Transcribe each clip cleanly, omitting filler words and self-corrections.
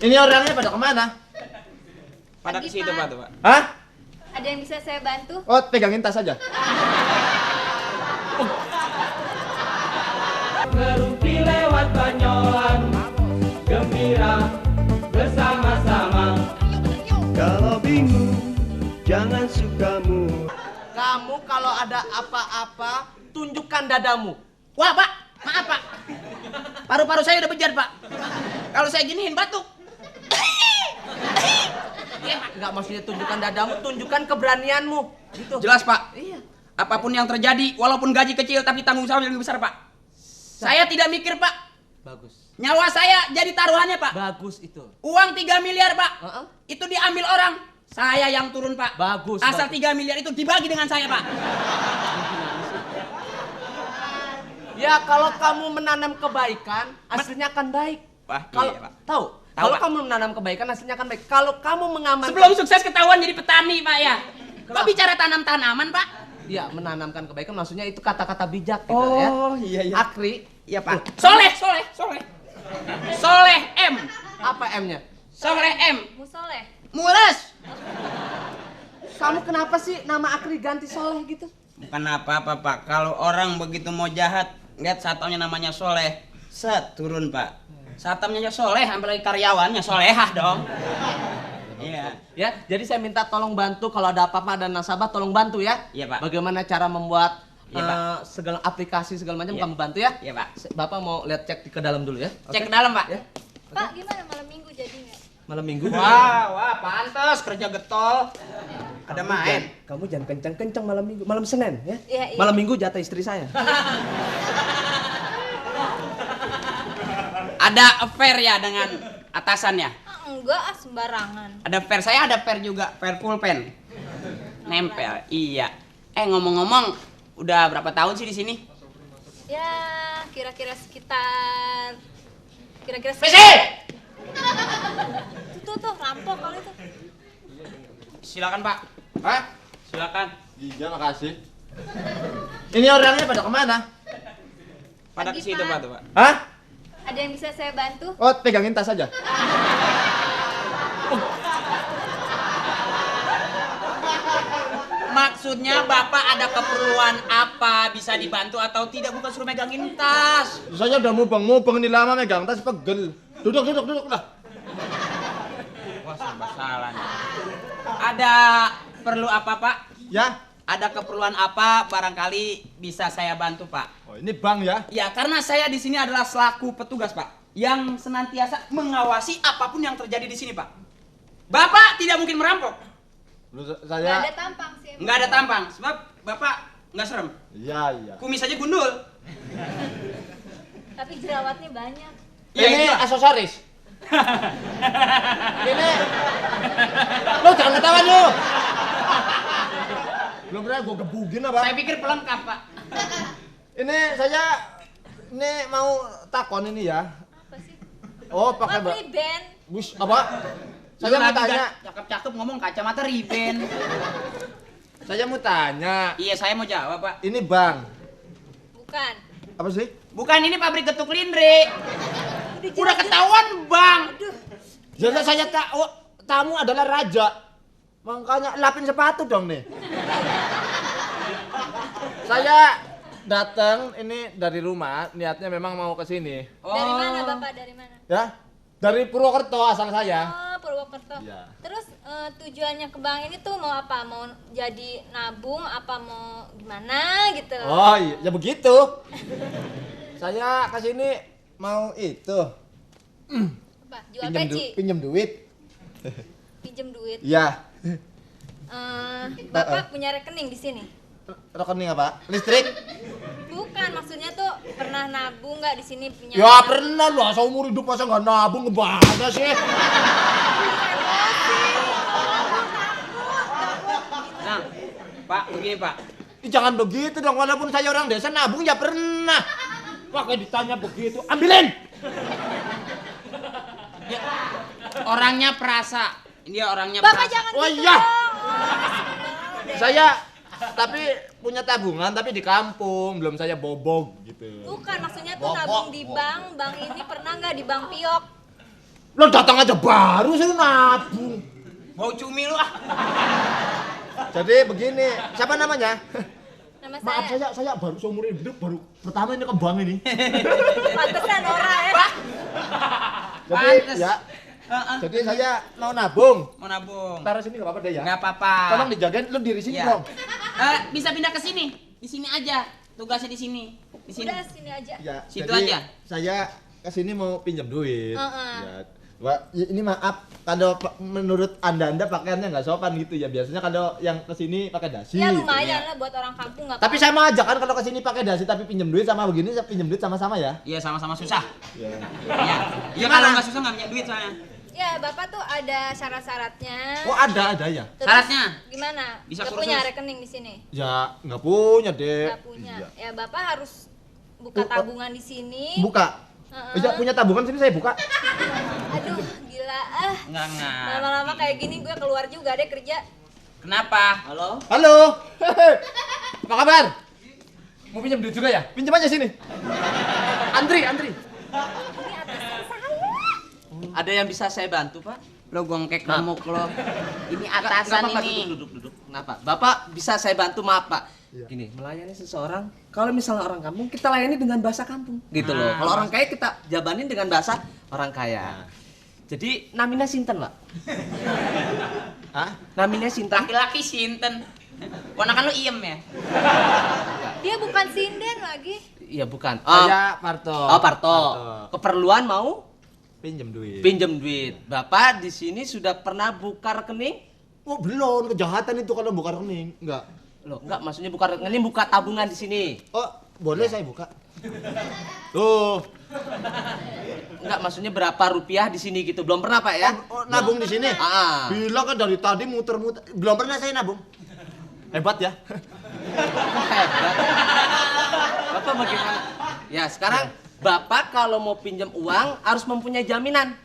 Ini orangnya pada kemana? Pada ke situ Pak tuh Pak. Hah? Ada yang bisa saya bantu? Oh, pegangin tas aja. Ngerumpi lewat Banyolan, gembira bersama-sama. Kalau bingung, jangan sukamu. Kamu kalau ada apa-apa, tunjukkan dadamu. Wah Pak, maaf Pak. Paru-paru saya udah bejat Pak. Kalau saya giniin batuk. Iya, nggak maksudnya tunjukkan dadamu, tunjukkan keberanianmu. Gitu. Jelas Pak. Iya. Apapun yang terjadi, walaupun gaji kecil tapi tanggung jawab lebih besar Pak. Saya tidak mikir Pak. Bagus. Nyawa saya jadi taruhannya Pak. Bagus itu. Uang 3 miliar Pak. Heeh. Itu diambil orang. Saya yang turun Pak. Bagus. Asal bagus. 3 miliar itu dibagi dengan saya Pak. Ya kalau kamu menanam kebaikan, hasilnya akan baik. Wah, Kalau iya, Pak. tahu, Tahu, kalau Pak. kamu menanam kebaikan, hasilnya akan baik. Kalau kamu mengamankan, Sebelum sukses ketahuan jadi petani Pak ya. Kok Kenapa? bicara tanam-tanaman Pak? ya menanamkan kebaikan, maksudnya itu kata-kata bijak gitu ya. iya Akri, Iya Pak. Soleh. Soleh M. apa M-nya? Soleh M. Musoleh. Mules. Kamu kenapa sih nama Akri ganti Soleh gitu? Bukan apa-apa Pak. Kalau orang begitu mau jahat, lihat satpamnya namanya Soleh. Set turun Pak. Satpamnya Soleh, ambil lagi karyawannya Solehah dong. Iya. Ya, jadi saya minta tolong bantu kalau ada apa-apa ada nasabah tolong bantu ya. Iya, Pak. Bagaimana cara membuat Iya, Pak. segala aplikasi segala macam Iya. kamu bantu ya. Iya Pak. Bapak mau lihat cek ke dalam dulu ya. Cek Oke? ke dalam Pak. Ya. Pak, gimana malam minggu jadi nggak? Malam minggu. Wah, pantas kerja getol. Ada main. Kamu jangan kencang-kencang malam minggu, malam Senin ya. Iya, iya. Malam minggu jatah istri saya. Ada affair ya dengan atasannya. Enggak, sembarangan. Ada affair, saya ada affair juga, affair pulpen. Nempel. Iya. Ngomong-ngomong, udah berapa tahun sih di sini? Ya, kira-kira sekitar PC! Tuh, rampok kalau itu. Silakan Pak. Hah? Silakan. Iya, makasih. Ini orangnya pada kemana? Pada ke Pagi, situ Pak. Pak tuh Pak. Hah? Ada yang bisa saya bantu? Oh, pegangin tas aja. Maksudnya Bapak ada keperluan apa, bisa dibantu atau tidak, bukan suruh megangin tas. Saya udah mubeng-mubeng ini lama megang tas pegel. Duduk lah. Wah, serba salah nih. Ada perlu apa Pak? Ya. Ada keperluan apa, barangkali bisa saya bantu Pak. Oh, ini bank ya. Ya, karena saya di sini adalah selaku petugas Pak, yang senantiasa mengawasi apapun yang terjadi di sini Pak. Bapak tidak mungkin merampok. Nggak Saya ada tampang sih. Nggak ada tampang, sebab Bapak nggak serem. Iya. Kumis aja gundul. Tapi jerawatnya banyak. Ya, Ini itu. aksesoris. Ini lo jangan ketawa lu. Belum pernah gue gebugin apa? Saya pikir pelengkap Pak. Ini saya mau takon ini ya. Apa sih? Oh, pakai Mapri band. Wis apa? Saya mau tanya. Cakep-cakep ngomong kacamata Ray-Ban. Saya mau tanya. Iya, saya mau jawab Pak. Ini bank. Bukan. Apa sih? Bukan, ini pabrik getuk lindre. Udah ketahuan Bang. Jadi saya tamu adalah raja. Makanya lapin sepatu dong nih. Saya datang ini dari rumah, niatnya memang mau ke sini. Dari mana Bapak? Dari mana? Ya. Dari Purwokerto asal saya. Oh, Purwokerto. Iya. Terus tujuannya ke bank ini tuh mau apa? Mau jadi nabung? Apa mau gimana gitu? Oh iya, ya begitu. Saya ke sini mau itu. Apa? Jual peci? Pinjem duit. Pinjem duit? Iya. Bapak punya rekening di sini? Rekening apa? Listrik? Bukan, maksudnya tuh pernah nabung nggak di sini punya? Ya pernah lah, seumur hidup masa nggak nabung kemana sih? Nah, Pak, begini Pak. Jangan begitu dong, walaupun saya orang desa nabung ya pernah. Pakai ditanya begitu, ambilin. Orangnya perasa. Dia orangnya Bapak perasa. jangan Oh gitu iya. dong. Saya tapi punya tabungan tapi di kampung, belum saya bobok gitu. Bukan, maksudnya tuh Bobok. nabung di bank ini pernah nggak di bank Piok? Lo datang aja baru suruh nabung. Bau cumi lu ah. Jadi begini, siapa namanya? Nama Maaf saya baru seumur hidup baru pertama ini ke bank ini. Pantesan Nora ya. Jadi Pantes. ya, jadi saya mau nabung. Mau nabung. Taruh sini nggak apa-apa deh ya. Nggak apa-apa. Tolong dijagain, lu diri sini Iya. dong. Bisa pindah ke sini. Di sini aja. Tugasnya di sini. Di sini. Udah sini aja. Ya, Situ jadi aja. Saya kesini mau pinjam duit. Heeh. Ya, Pak, ini maaf kalau menurut anda pakaiannya nggak sopan gitu ya. Biasanya kalau yang kesini pakai dasi. Ya gitu. lumayan lah buat orang kampung nggak Tapi apa-apa. saya mau ajak kan kalau kesini pakai dasi tapi pinjam duit sama begini, saya pinjam duit sama-sama ya. Iya sama-sama susah. Ya. Iya. Iya Gimana? kalau nggak susah nggak punya duit soalnya. Ya bapak tuh ada syarat-syaratnya. Oh ada ya. Terus Syaratnya? Gimana? Bisa Nggak kursus. punya rekening di sini? Ya nggak punya deh. Nggak punya. Iya. Ya bapak harus buka tabungan di sini. Buka. Heeh. Ya punya tabungan sini saya buka. Aduh gila ah. Enggak. Lama-lama kayak gini gue keluar juga deh kerja. Kenapa? Halo? Halo. Apa kabar? Mau pinjam duit juga ya? Pinjam aja sini. Antri. Ini atasan saya. Ada yang bisa saya bantu, Pak? Lo gongkek remuk lo. Ini Nggak atasan apa-apa, ini. duduk. Kenapa? Bapak bisa saya bantu, maaf, Pak. Iya. Gini, melayani seseorang, kalau misalnya orang kampung, kita layani dengan bahasa kampung. Gitu loh. Kalau orang kaya, kita jabanin dengan bahasa orang kaya. Jadi, namanya Sinten, Pak? Hah? Namanya Sinten? Laki-laki sinten. Ponakan lu iem ya? Dia bukan sinden lagi. Iya, bukan. Saya Parto. Oh, Parto. Keperluan mau Pinjam duit. pinjam duit. Bapak di sini sudah pernah buka rekening? Oh belum, kejahatan itu kalau buka rekening. Enggak. Loh, enggak, maksudnya buka rekening, buka tabungan di sini. Oh, boleh saya buka. Tuh. Enggak, maksudnya berapa rupiah di sini gitu. Belum pernah, Pak ya? Oh, nabung di sini. Ah. Bilang kan dari tadi muter-muter. Belum pernah saya nabung. Hebat ya. Hebat. Bapak bagaimana? Ya, sekarang Bapak kalau mau pinjam uang harus mempunyai jaminan.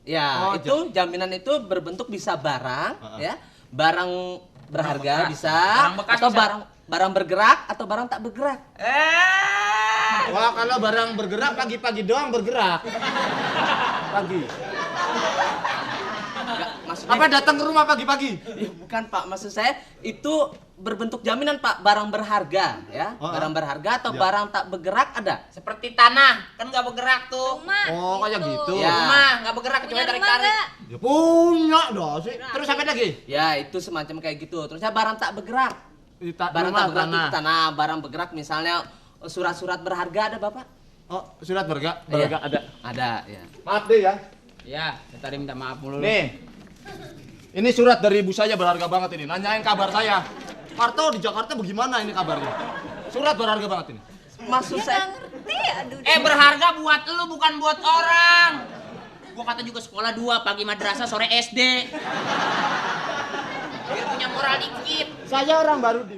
Ya, Oh, itu jaminan itu berbentuk bisa barang, Heeh. ya. Barang berharga bekas. bisa, Barang bekas atau bisa. barang bergerak atau barang tak bergerak. Wah, kalau barang bergerak pagi-pagi doang bergerak. Pagi. Enggak, maksudnya Apa datang ke rumah pagi-pagi? Ya, bukan, Pak, maksud saya itu berbentuk jaminan, Pak, barang berharga, ya. Oh, Barang berharga atau ya. barang tak bergerak ada. Seperti tanah, kan nggak bergerak tuh. Rumah. Oh, kayak gitu. Ya. Rumah nggak bergerak Punya kecuali rumah tarik-tarik. nggak? Ya punya dong sih. Terus apa lagi? Ya, itu semacam kayak gitu. Terusnya barang tak bergerak. Barang Rumah, tak bergerak itu tanah. tanah, barang bergerak misalnya surat-surat berharga ada, Bapak? Oh, surat berharga Iya. ada. Ada, ya. Maaf deh ya. Ya, saya tadi minta maaf mulu. Nih. Ini surat dari ibu saya berharga banget ini. Nanyain kabar saya. Parto di Jakarta bagaimana ini kabarnya? Surat berharga banget ini. Maksud Dia saya nggak ngerti. Aduh. Berharga buat lu bukan buat orang. Gua kata juga sekolah 2, pagi madrasah, sore SD. Biar punya moral dikit. Saya orang baru di